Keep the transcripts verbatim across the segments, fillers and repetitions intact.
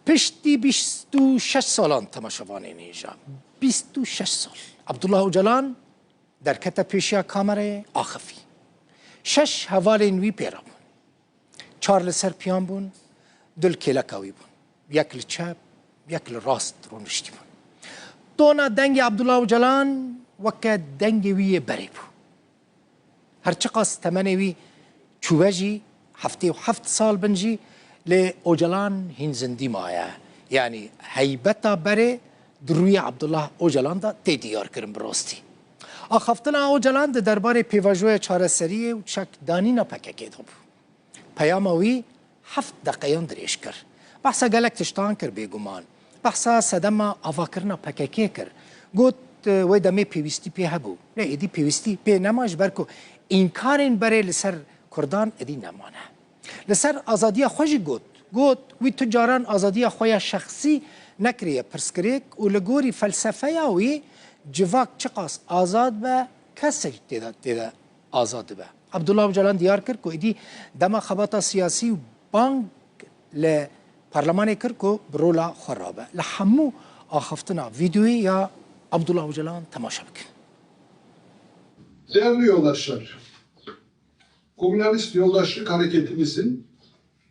Piştî bîst û şeş salan temaşevanên hêja, bîst û şeş sal, Abdullah Ocalan derkete pêşiya kamerayê, axifî. Şeş hevalên wî pê re bûn. Çar li ser piyan bûn, du li kêleka wî bûn. Yek li çep, yek li rast rûniştî bûn. Tona dengê Abdullah Ocalan weke dengê wî yê berê bû. Her çiqas temenê wî çûbe jî, heftê û heft sal bin jî, lê Ocalan hîn zindî maye. Yanî heybeta berê di rûyê Abdullah Ocalan de tê diyar kirin bi rastî. Axaftina Ocalan di derbarê pêvajoya çareseriyê û çekdanîna P K K de bû. Peyama wî heft deqeyan dirêj kir. Behsa gelek tiştan kir bêguman. Behsa sedema avakirina P K K kir. Got, wê demê pêwîstî pê hebû. Lê êdî pêwîstî pê nema, ji ber ku înkarên berê li ser Kurdan êdî nemane. Li ser azadiya xwe jî got. Got, wî tu caran azadiya xwe ya şexsî nekiriye pirsgirêk û li gorî felsefeya wî civak çiqas azad be, kesek tê de, tê de azad dibe. Abdullah Ocalan diyar kir ku êdî dema xebata siyasî û bang li parlemanê kir ku bi rola xwe rabe. Li hemû axaftina vîdeoyê ya Abdullah Ocalan temaşe bikin. Değerli yoldaşlar, komünalist yoldaşlık hareketimizin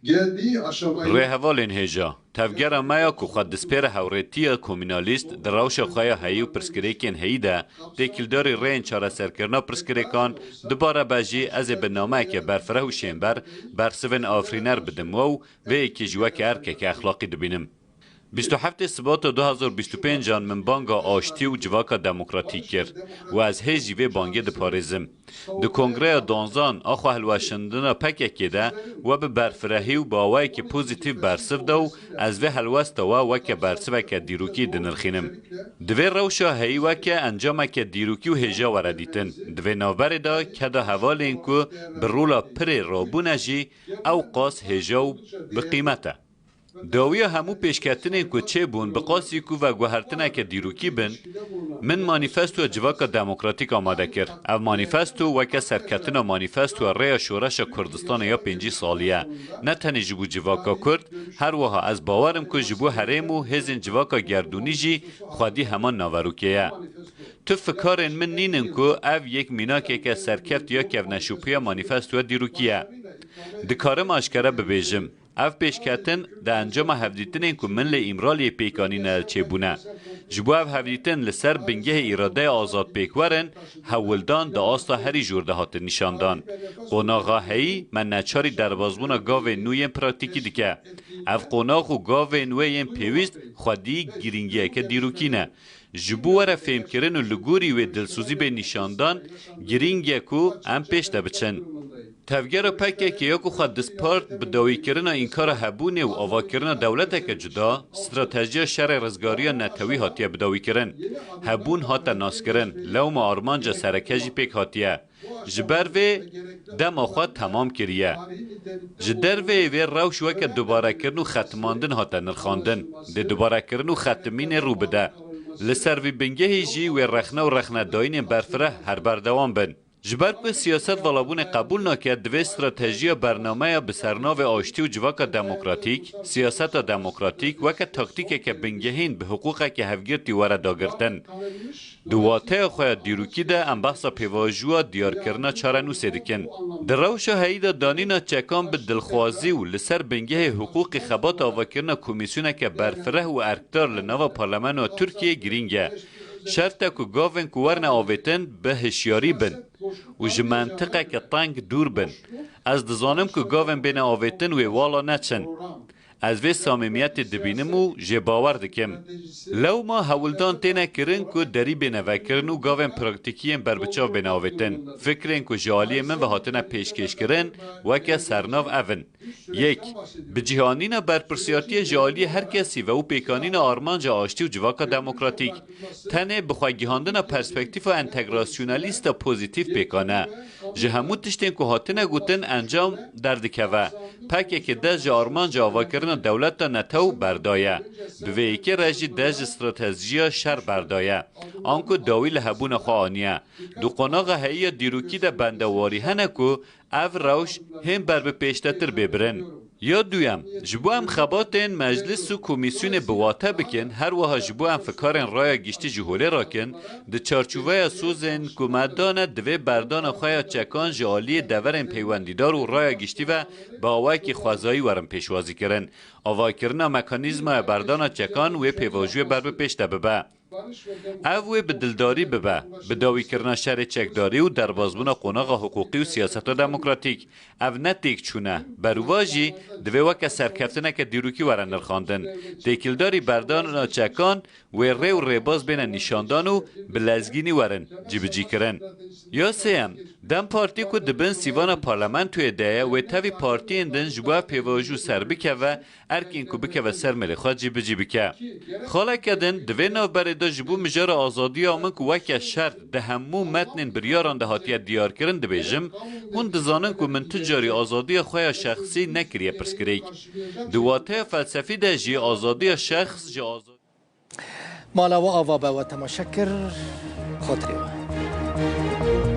geldiği aşamaya Rêhevalên hêja, tevgera me ya ku xwe dispêre hewrêtiya komînalîst di rewşa xwe ya heyî û pirsgirêkên heyî de têkildarî rêyên çareserkirina pirsgirêkan, dubare be jî ez ê bi nameyeke berfireh û şênber bersivên afirîner bidim we û vê yekê jî weke erkeke exlaqî dibînim. Bîst û heftê Sibata du hezar bîst û pênc an min banga aştî û civaka demokratîk kir û ez hê jî vê bangê diparêzim. Di kongreya duwanzan a xwehilweşandina P K K de we bi berfirehî û bi awayekî pozîtîf bersiv da û ez vê helwesta we weke bersiveke dîrokî dinirxînim. Divê rewşa heyî weke encameke dîrokî û hêja were dîtin. Di vê navberê de keda hevalên ku bi rola pirê rabûne jî ew qas hêja û bi qîmet e. Dawiya hemû pêşketinên ku çêbûn, bi qasî ku veguhertineke dîrokî bin, min manîfestoya Civaka Demokratîk amade kir. Ev manîfesto weke serketina manîfestoya Rêya Şoreşa Kurdistanê ya pêncî salî ye. Ne tenê ji bo civaka Kurd, her wiha ez bawer im ku ji bo herêm û hêzên civaka gerdûnî jî xwedî heman naverokê ye. Tu fikarên min nînin ku ev yek mînakeke serkeft ya kevneşopîya manîfestoya dîrokî ye. Dikarim aşkere bibêjim. Ev pêşketin di encama hevdîtinên ku min li Îmraliyê pêk anîne çêbûne. Ji bo ev hevdîtin li ser bingehê îradeya azad pêk werin, hewldan di asta herî jor de hatin nîşandan. Qonaxa heyî me neçarî derbazbûna gavên nû yên pratîkî dike. Ev qonax û gavên wê yên pêwîst xwedî girîngiyeke dîrokî ne. Ji bo were fêmkirin û li gorî wê dilsozî bê nîşandan, girîng e ku em pêş de biçin. Tevgera P K K ya ku xwe dispart bi dawîkirina înkara hebûnê û avakirina dewleteke cuda, stratejiya şerê rizgariya netewî hatiye bidawîkirin. Hebûn hate naskirin, lewma armanca sereke jî pêk hatiye. Ji ber vê dema xwe temam kiriye. Ji derveyê vê rewş weke dubarekirin û xetimandin hate nirxandin. Dê dubarekirin û xetimînê rû bide. Li ser vî bingehî jî wê rexne û rexnedayînên berfireh her berdewam bin. Ji ber ku siyaset valabûnê qebûl nake, divê stratejiya bernameya bi sernavê aştî û civaka demokratîk, siyaseta demokratîk weke taktîkeke bingehîn bi hiqûqeke hevgirtî were dagirtin. Di wateya xwe ya dîrokî de em behsa pêvajoya diyarkirina çarenûsê dikin. Di rewşa heyî de danîna çekan bi dilxwazî û li ser bingehê hiqûqê xebat avakirina komîsyoneke berfireh û erkdar li nava Parlamentoya Tirkiyeyê girîng e. Şert e ku gavên ku werine avêtin bi hişyarî bin û ji mentiqeke teng dûr bin. Ez dizanim ku gavên bêne avêtin wê wala neçin. Ez vê samîmiyetê dibînim û jê bawer dikim. Lewma hewldan têne kirin ku derî bêne vekirin û gavên praktîkî yên berbiçav bêne avêtin. Fikrên ku ji aliyê min ve hatine pêşkêşkirin weke sernav ev in. Yek, bi cih anîna berpirsiyartiyê ji aliyê her kesî ve û pêkanîna armanca aştî û civaka demokratîk. Tenê bi xwe gihandina perspektîfa entegrasyonalîsta pozîtîf pêkan e. Ji hemû tiştên ku hatine gotin encam derdikeve. P K K dest ji armanca avakirina dewleta netew berdaye. Bi vê yekê re jî dest ji stratejiya şer berdaye. Anku dawî li hebûna xwe aniye. Di qonaxa heyî ya dîrokî de bendewarî hene ku ev rewş hên ber bi pêşdetir bê birin. Ya duyem, ji bo em xebatên meclis û komîsyonê bi wate bikin, her wiha ji bo em fikarên raya giştî ji holê rakin, di çarçoveya sozên ku me dane divê berdana xwe ya çekan ji aliyê deverên peywendîdar û raya giştî ve bi awayekî xwezayî werin pêşwazîkirin. Avakirina mekanîzmaya berdana çekan wê pêvajoyê ber bi pêş de bibe. Ev wê bi dildarî bibe, bi dawîkirina şerê çekdarî û derbazbûna qonaxa hiqûqî û siyaseta demokratîk. Ev ne têkçûn e, berûvajî divê weke serkeftineke dîrokî were nirxandin. Têkildarî berdana çekan wê rê û rêbaz bêne nîşandan û bi lezgînî werin cîbicîkirin. Ya sêyem, DEM Partî ku di bin sîvana parlamentoyê de ye, wê tevî partiyên din ji bo ev pêvajo serbikeve, erkên ku bikeve ser mêlê xwe cîbicî bike. Xaleke din di vê navberê de ji bo mijara azadiya min ku weke şert di hemû metnên biryaran de hatiye diyarkirin dibêjim, hûn dizanin ku min tu carî azadiya xwe ya şexsî nekiriye pirsgirêk. Di wateya felsefî de jî azadiya şexs ji azadiya Mala we ava be, we temaşe kir. Xotirê we.